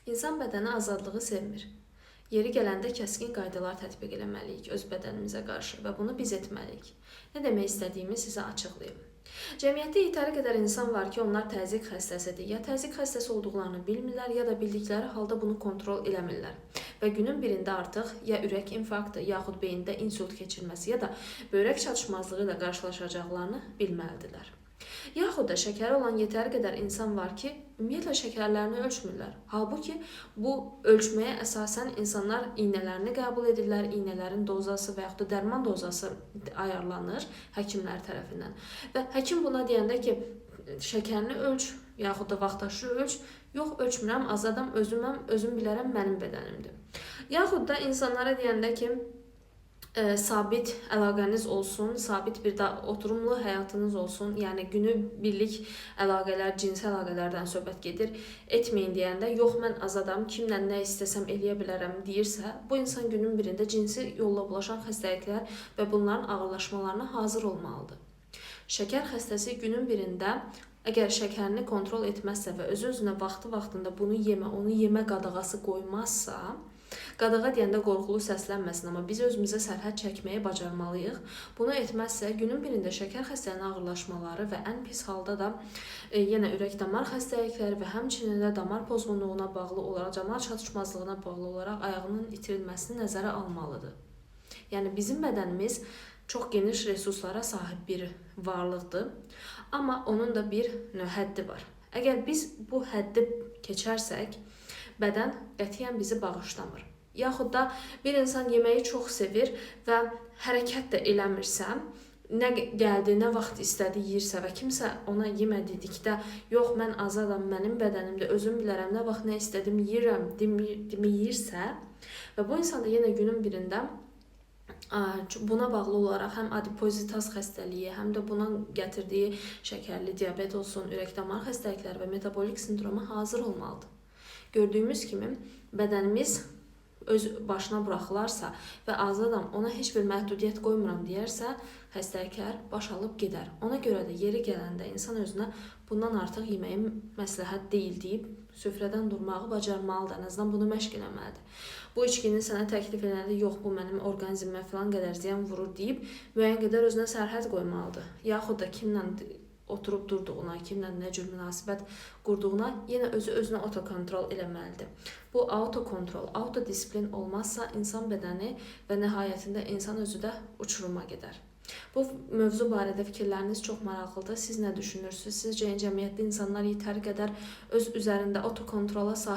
İnsan bədəni azadlığı sevmir. Yeri gələndə kəskin qaydalar tətbiq eləməliyik öz bədənimizə qarşı və bunu biz etməliyik. Nə demək istədiyimi sizə açıqlayım. Cəmiyyətdə yetəri qədər insan var ki, onlar təzyiq xəstəsidir. Ya təzyiq xəstəsi olduqlarını bilmirlər, ya da bildikləri halda bunu kontrol eləmirlər. Və günün birində artıq ya ürək infarktı, yaxud beyində insult keçirməsi, ya da böyrək çatışmazlığı ilə qarşılaşacaqlarını bilməlidirlər. Yaxud da şəkəri olan yetəri qədər insan var ki, ümumiyyətlə şəkərlərini ölçmürlər. Halbuki bu ölçməyə əsasən insanlar iynələrini qəbul edirlər, iynələrin dozası və yaxud da dərman dozası ayarlanır həkimlər tərəfindən. Və həkim buna deyəndə ki, şəkərini ölç, yaxud da vaxtaşırı ölç, yox ölçmürəm, azadam, özüməm, özüm bilərəm, mənim bədənimdir. Yaxud da insanlara deyəndə ki, sabit əlaqəniz olsun, sabit bir də oturumlu həyatınız olsun, yəni günü birlik əlaqələr, cinsi əlaqələrdən söhbət gedir, etməyin deyəndə, yox mən azadam, kimlə nə istəsəm eləyə bilərəm deyirsə, bu insan günün birində cinsi yolla bulaşan xəstəliklər və bunların ağırlaşmalarına hazır olmalıdır. Şəkər xəstəsi günün birində əgər şəkərini kontrol etməzsə və özü-özünə vaxtı-vaxtında bunu yemə, onu yemə qadağası qoymazsa, qadağa deyəndə qorxulu səslənməsin, amma biz özümüzə sərhəd çəkməyi bacarmalıyıq. Bunu etməzsə, günün birində şəkər xəstəliyinin ağırlaşmaları və ən pis halda da yenə ürək-damar xəstəlikləri və həmçinin də damar pozğunluğuna bağlı olaraq, damar çatışmazlığına bağlı olaraq ayağının itirilməsini nəzərə almalıdır. Yəni bizim bədənimiz çox geniş resurslara sahib bir varlıqdır, amma onun da bir həddi var. Əgər biz bu həddi keçərsək, bədən qətiyyən bizi bağışlamır. Yaxud da bir insan yeməyi çox sevir və hərəkət də eləmirsə, nə gəldi, nə vaxt istədi yeyirsə və kimsə ona yemə dedikdə, yox mən azadam, mənim bədənimdə, özüm bilərəm, nə vaxt nə istədim yeyirəm deməyirsə və bu insan da yenə günün birində buna bağlı olaraq həm adipozitas xəstəliyi, həm də buna gətirdiyi şəkərli diabet olsun, ürək-damar xəstəlikləri və metabolik sindroma hazır olmalıdır. Gördüyümüz kimi bədənimiz öz başına buraxılarsa və azadam, ona heç bir məhdudiyyət qoymuram deyərsə, xəstəliklər baş alıb gedər. Ona görə də yeri gələndə insan özünə bundan artıq yeməyim məsləhət deyil deyib süfrədən durmağı bacarmalıdır. Ən azından bunu məşq eləməlidir. Bu içkini sənə təklif edəndə yox, bu mənim orqanizmimə filan qədər ziyan vurur deyib müəyyən qədər özünə sərhəd qoymalıdır. Yaxud da kimlə oturub durduğuna, kimlə nə cür münasibət qurduğuna yenə özü özünə otokontrol eləməlidir. Bu autokontrol, autodisiplin olmazsa insan bədəni və nəhayətində insan özü də uçuruma gedər. Bu mövzu barədə fikirləriniz çox maraqlıdır. Siz nə düşünürsünüz? Sizcə cəmiyyətdə insanlar yetəri qədər öz üzərində otokontrola sahib